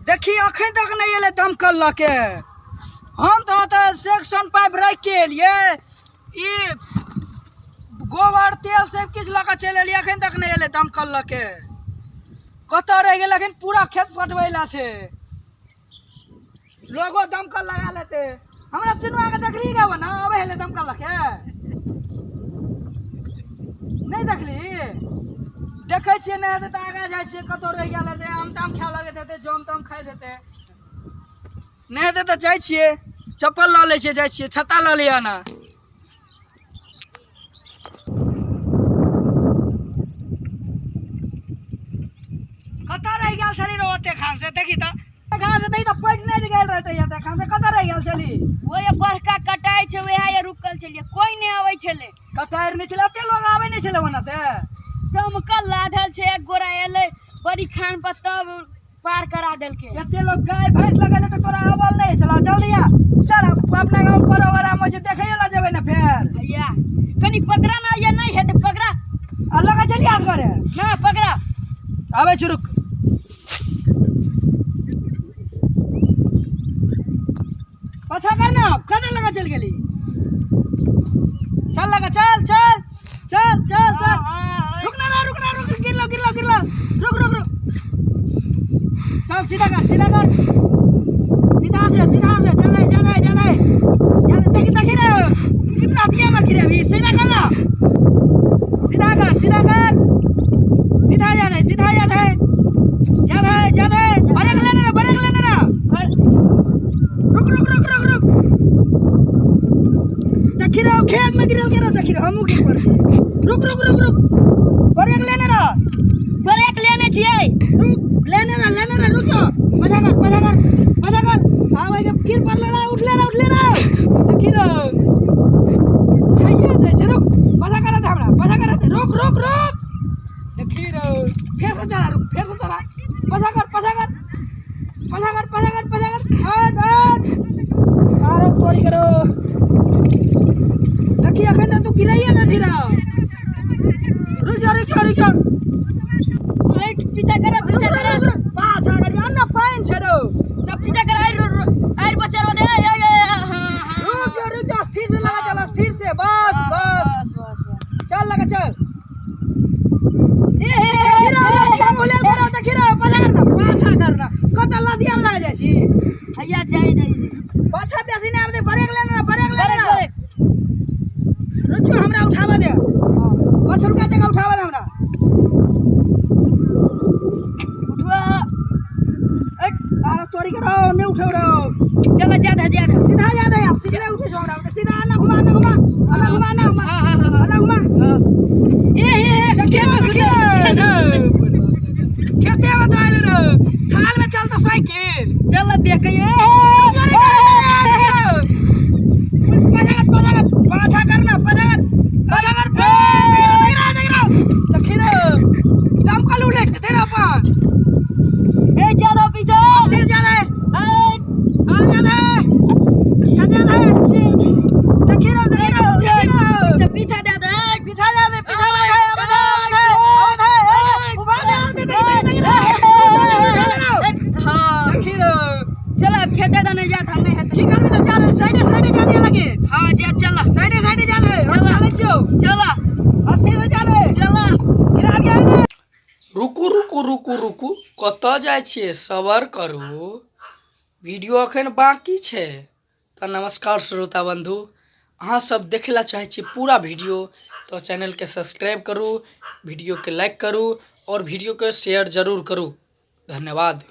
देखी अखन तक नहि एलै दमकल लऽ के। हम तऽ ओतऽ सेक्शन पाइप राखि के एलियै, ई गोबर तेल सब किछु लऽ कऽ चलि एलियै, अखन तक नहि एलै दमकल लऽ के। कतऽ रहि गेल? अखन पूरा खेत पटबै लए छै। लोगो दमकल लगा लेते। हमरा चिनुआ के देखली गे ना आबै हले दमकल लऽ के? नहि देखली? देखै छियै नहि हेतै तऽ आगाँ जाइ छियै। कतौ रहि गेल हेतै, आम ताम खाय लगैत हेतै, जम तम खाइत हेतै। नहि हेतै तऽ जाइ छियै, चप्पल लऽ लै छियै, जाइ छियै, छत्ता लऽ लिअ ने। कतऽ रहि गेल छली रे ओते खान से? देखी तऽ खान से, देखी तऽ पटि नहि गेल रहतै एते खान से। कतऽ रहि गेल छली? ओए बड़का कटाइ छै, वएह ये रुकल छलियै, कोई नहि अबै छलै। कटारि नहि छलै? एते लोग आबै नहि छलै ओना से? दमकल लाधल छै, एक गोरा एलै बड़ी खान पर तब पार करा देलकै। एते लोग गाय भैंस लगेले तऽ तोरा आवल नहि छला। जल्दी आ, चल अपना गाँव प्रोग्राम होइ छै, देखैयो ला जेबै ने फेर। भैया कनी पकड़ा ना, ये नहीं हेतै, पकड़ा। आ लगा चली आस घरे ना पकड़ा। आबै छी, रुक। पाछा कर ना, कदर लगा चल गेली। चल लगा, चल चल चल चल चल। रुक ना ना, रुक ना, रुक, गिर लो गिर लो गिर लो, रुक रुक रुक। चल सीधा कर, सीधा कर, सीधा से, सीधा से चल रहे, चल रहे, चल रहे, चल। देखी देखी रे, कितना दिया में गिरे अभी। सीधा कर ना, सीधा कर, सीधा कर, सीधा जा रहे, सीधा जा रहे, जा रहे, जा रहे। ब्रेक लेने रे, ब्रेक लेने रे। रुक रुक रुक रुक रुक। देखी रहो, खेत में गिरल के रहो, देखी रहो, हमहूँ गिर पड़े। रुक रुक रुक रुक, ब्रेक लेने रहो। ब्रेक लेने छियै। रुक, लेने रह, लेने रह, रुक जाओ। मजा कर, मजा कर, मजा कर। हाँ भाई, जब गिर पड़ लेना, उठ लेना, उठ लेना। देखी रहो, खाइए दे छै। रुक, मजा कर दे हमरा, मजा कर दे। रुक रुक रुक। देखी रहो, फेर से चला, रुक, फेर से चला। मजा कर, मजा कर, मजा कर, मजा कर, मजा कर। हट हट, अरे तोरी करो। देखी अखन तू गिराइए ना धीरा। रुक जा, रुक जा, रुक जा। राइट, पीछा कर, पीछा कर। पाछा कर जा ना, पानि छै रो। तब पीछा कर, आइ आइ बच्चा रो दे। ए ए, हां हां। रुक जा, रुक जा, स्थिर से लगा चल, स्थिर से, बस बस बस बस बस। चल लगा चल। ए देखी रहो, देखी बोले करो, देखी रहो। पाछा करना, पाछा करना। कत लदिया में लगा जाइ छी। हैया जाय जाय। पाछा बेसी नहि आबे। ब्रेक लेना, ब्रेक लेना। ब्रेक। रुक जो, हमरा उठावा दे, पछुलका जगह उठावा दे हमरा। उठवा। अरे तोरी करो, नहीं उठे रहो। चलो ज्यादा ज्यादा। सीधा जा दे, आप सीधे उठे जो हमरा। सीधा आना, घुमा ना, घुमा आना, घुमा ना। हां हां हां। आना, घुमा। ए ए, देखिए देखिए, खेते में तो आइल रे, थाल में चल तो साइकिल। चल देख। ए पजागर पजागर, पाछा करना, पजागर पजागर। देख रहा, देख रहा, देखी रे, दमकल उलट जेतै रे अपन। ए ज्यादा पीछा। फिर जाना है, आ जाना है, आ जाना है। देखी रे, देखी रे, देखी रे। पीछा पीछा दे दे। पीछा जा दे, पीछा जा दे। अब है, अब है, उभा दे, दे दे दे दे। हां। देखी रे। चल अब खेते दने जा था नहीं हेतै। की करबी तऽ चल, साइडे साइडे जा दिया लगे। हां जा, चल। साइडे साइडे जा ले। चल। चलै छियौ। चल। अस्थिर से जा ले। चल। गिरा गया ने। रुकू रुकू रुकू रुकू, कतऽ जाइ छियै? सबर करू, वीडियो अखन बाकी छै। तऽ नमस्कार श्रोता बंधु, अहाँ सब देखै लए चाहै छी पूरा वीडियो तऽ चैनलके सब्सक्राइब करू, वीडियोके लाइक करू और वीडियोके शेयर जरूर करू। धन्यवाद।